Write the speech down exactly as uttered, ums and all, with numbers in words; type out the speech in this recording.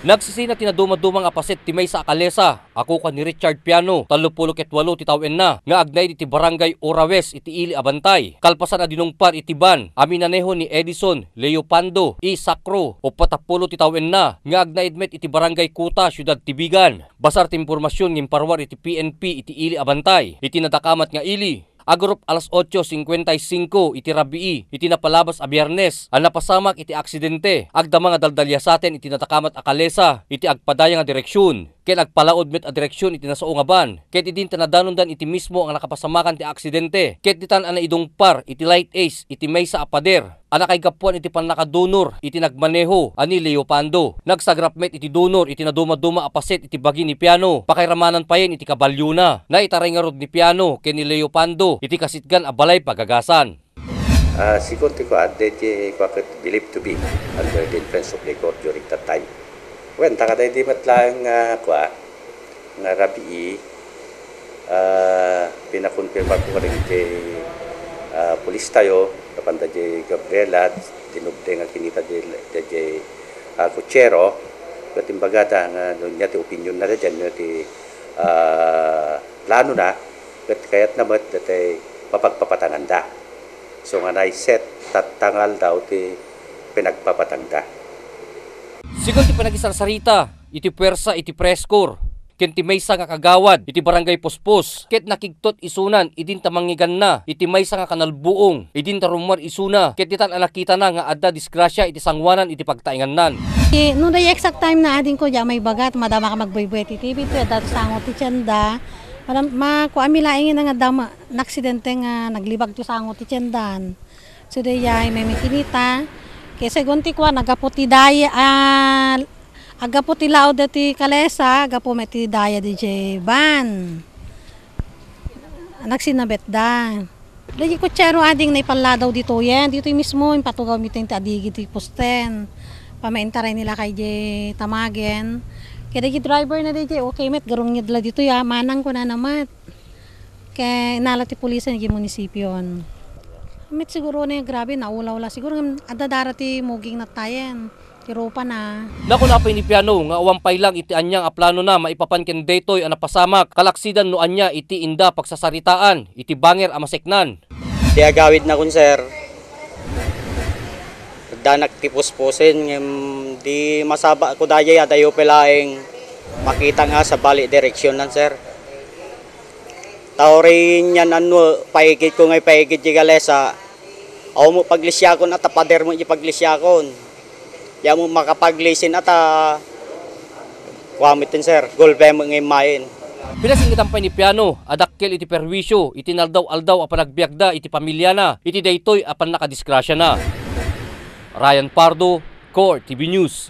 Nagsisina ti nadumaduma nga paset ti maysa a kalesa a kukua ni Richard Piano, tallopulo ket walo ti tawenna, nga agnaed iti Barangay Ora West iti ili a bantay. Kalpasan a dinungpar iti van a minaneho ni Edison Leopando E. Sacro, uppat a pulo ti tawenna, nga agnaed met iti Barangay Kuta, Siudad ti Vigan. Basar ti impormasion nga imparuar iti P N P iti ili a bantay iti nadakamat nga ili. Agarup alas otso singkuenta y singko iti rabii iti napalabas a Biyernes a napasamak iti aksidente. Agdama nga daldaliasaten iti nadakamat a kalesa iti agpadaya nga direksion, ken agpalaod met a direksion iti nasao nga van, ket idin ta nadanondan iti mismo nga nakapasamakan ti aksidente, ket ditan a naidungpar iti light ace iti maysa a pader a nakaigapuan iti pannakadunor iti nagmaneho a ni Leopando. Nagsagrap met iti dunor iti nadumaduma a paset iti bagi ni Piano. Pakairamanan payen iti kabalyona. Naitaray ngarud ni Piano ken ni Leopando iti kasitgan a balay pagagasan. Ah, sigun ti kuan, daydi kua ket believed to be under the influence of liquor during that time. Wen, ta kadaydi met laeng nga kua, nga rabii, ah, pinakonfirmar ko kadagiti, ah, pulis tayo, napanda di Gabriela, dinuble nga kinita di, di, di, ah, kutsero, ket imbagada nga no ania ti opinion na daydiay, no ti, ah, plano na, ket kayat na met dati papagpapatanganda. So nga naiset, tatta nga aldaw ti pinagpapatangda. Sigun ti panagisarsarita iti puwersa iti press corps ken ti maysa nga kagawad iti Barangay Puspos, ket nakigtot isunan idin ta mangngeganna iti maysa nga kanal buong, idin ta rummuar isuna, ket ditan a nakitana nga adda disgrasya iti sanguanan iti pagtaengannan. Eh, no, the exact time na ading ko, di maibaga, madama ka magbuybuy ti T V, ti adda sango ti tienda. Madam, ma-, kuami laeng nga adda ma-, naaksidente nga naglibag ti sango ti tiendan. So, daydiay, may makinita. Kaya segun ti kuan, naggapu ti daya, ah, aggapu ti laod ti kalesa, aggapu met ti daya didiay van. Nagsinabetda. Daydiay kutsero ading naipalladaw ditoyen, ditoy mismo, impatugaw mi ti adigi ti posten. Pamaintaray ni lakay di tamagen. Kaya daydiay driver na daydiay, okay met, garungnged la ditoy, ah, manang kunana met. Kaya inala ti pulisan iti munisipion. Met siguro na grabe, naulaw la. Siguro nga adda dara ti muging natayen. Ti rupa na. Nakuna pay ni Piano nga awan pay lang iti ania nga planona maipapan ken daytoy a napasamak, kalaksidan no ania iti inda pagsasaritaan iti banger a maseknan. Ti agawidnakon, sir, addanak ti puspusen, ngem di masabak ko daydiay, adayo pay laeng makita nga sabali direksyonan, sir. Ta uray nian, ano, paigid ko nga ipaigid di kalesa, awan mo paglisiakon, ata pader mo di paglisiakon. Di mo makapaglisin, ata kuamiten, sir, golpe mo nga imayen. Pinasingitan pay ni Piano a dakkel iti perwisyo iti naldaw-aldaw a panagbiagda iti pamiliana iti daytoy a pannakadisgrasiana. Ryan Pardo, Core T V News.